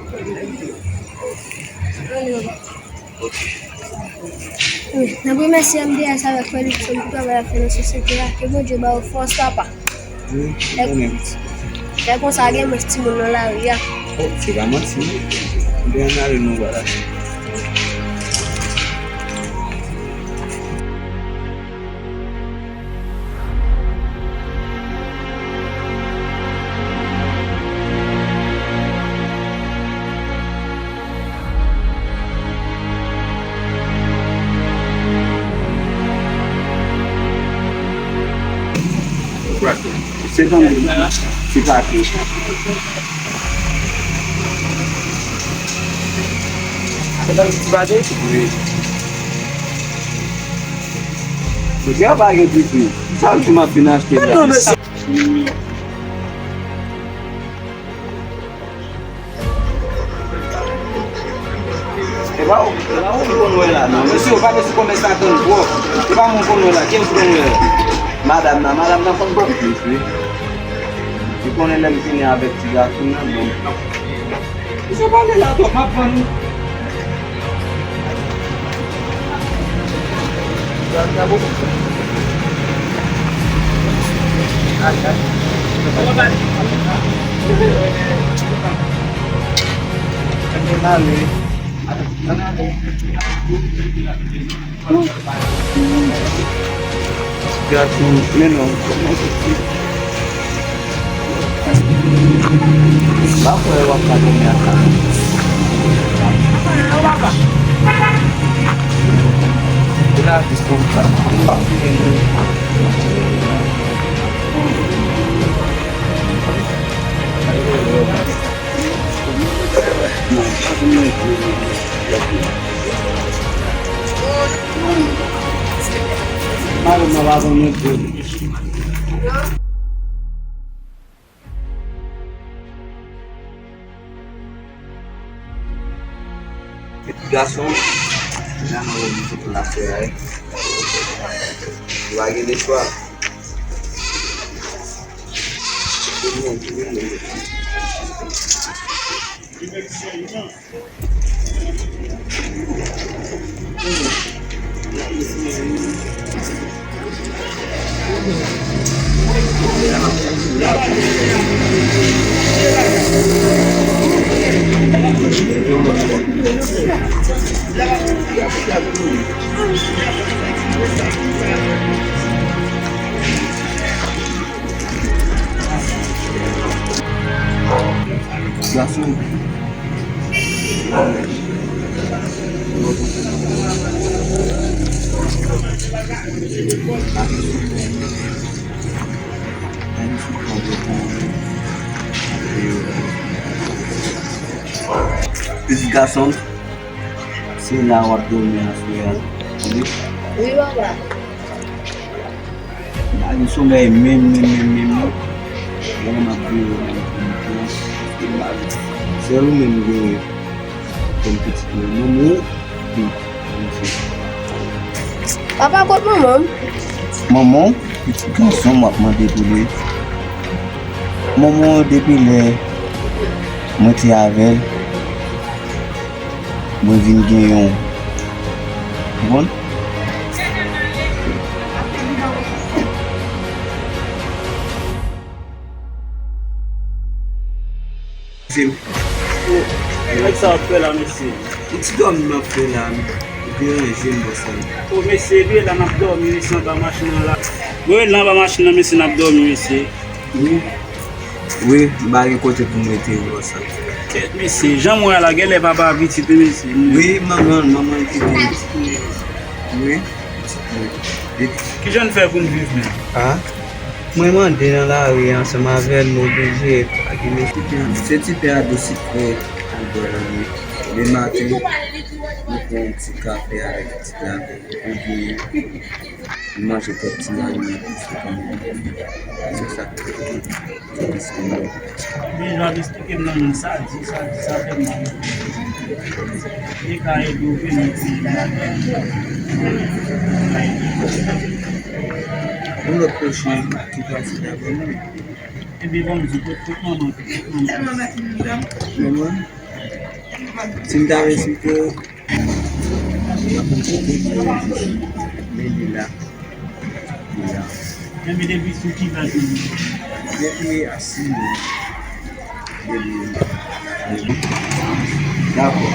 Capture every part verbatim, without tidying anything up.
Wi, n ap remèsye M D S avèk Frè Luckson pou travay y ap fè nan sosyete a. Ke Bondye ba yo fòs, papa. Wi, lè, lè konsa gen mwens timoun nan lari a. Oh, se pa manti, non. Ebyen, ann ale, nou va la. Se tann se pati. Se tann ti pati? Wi. Mesye a pa gen pitit. Sa l di m ap vin achte la. Non, mesye. E pa ou, e pa ou m konn wè la, non. Mesye, ou pa gen sou kòmès la tann twòp. E pa mwen konn wè la, ki m konn wè? Madanm nan, madanm nan konn bòt plis, wi. Ou konnen lè m fini avèk ti gason nan, bon. Misye pale la twòp, m ap vann ou. Gason, men non, kòman se ti? M pa kwè w ap ka dòmi ak sa. Ou la jis konsa. Gason, jan nou wè nou tout la fè a, wi. Ou pa gen lespwa. Gason. Pitit gason m, se la w ap dòmi aswè a. Wi. Wi, papa. M pa gen somèy menm, menm, menm, menm, non. Bon, m ap veye w nan pwen tan, paske m pa vle. Sèl ou menm m genyen kòm pitit mwen. Manman w, wi, Bondye. Papa, kot manman m? Manman w, pitit gason m ap mande pou li. Manman w, depi lè mwen te avè l, mwen vin gen yon. Konprann? Mesye. Nèg sa ap fè la, mesye. Yon ti dòmi m ap fè la, ou deranje m, bòs la. O, mesye, epi la n ap dòmi, mesye, anba machin nan la. Wi, la anba machin nan, mesye, n ap dòmi, mesye. Wi. Wi, m pa gen kote pou m rete, bòs la. Kèt, mesye, jan m wè a la, genlè papa pitit, wi, mesye. Wi, manman, manman kite. Wi, pitit mwen. Kijan n fè pou n viv menm? A? Mwen mande nan lari ansanm avè l, m oblije, pa gen mesye. Se ti pen a de sikrè ak bwè la, wi. Lematen, nou pran yon ti kafe avèk ti pen a, oubyen nou manje kèk ti mayi nan plis ou konn. Se sa k pi disponible. Men jan w ap eksplike m nan, sa di, sa di, sa fè mal. Li ka ede w vini epi yon lòt pwochen ki pase avan nou. Epi bon, m di, kot, kot manman, kot manman? Manman? Si m ta vle site w, m ap konn site w, men li la. Li la. Depi sou ki baz li? Depi a sis mwa. Depi. Dakò.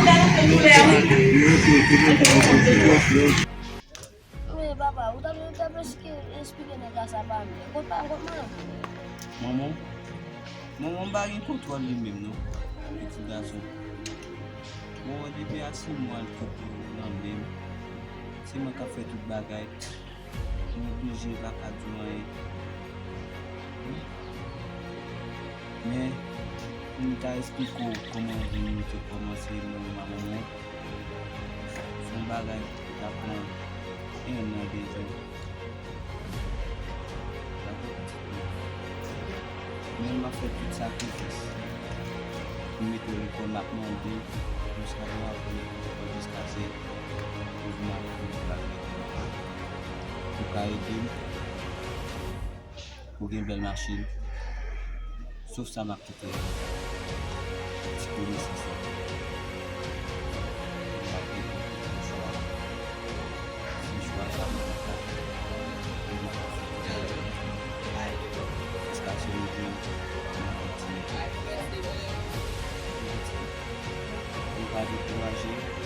Men papa, ou t ap, ou t ap esplike, esplike nèg la sa pa mwen. Kot pa, kot manman? Manman? Manman m pa gen kontwòl li menm non. Pitit gason. Bon, depi a sis mwa l kite nan men m. Se mwen k ap fè tout bagay. Mwen oblije pa ka di w anyen. Men, pou m ta esplike w kòman vi m te kòmanse nan men manman m, se yon bagay ki ta pran en an, de zan. Dakò, pitit mwen. Men m ap fè tout sakrifis pou m mete w lekòl, m ap mande w pou sa nou aprann lekòl jiskaske ou vin aprann tout bagay. Ou ka ede m. Ou gen bèl machin. Sof sa m ap kite a. Ti konesans la. M ap gen yon chwa. Se chwa sa m ap fè. Mwen ap fè. Jiskaske m vin nan yon ti. Ou pa dekouraje.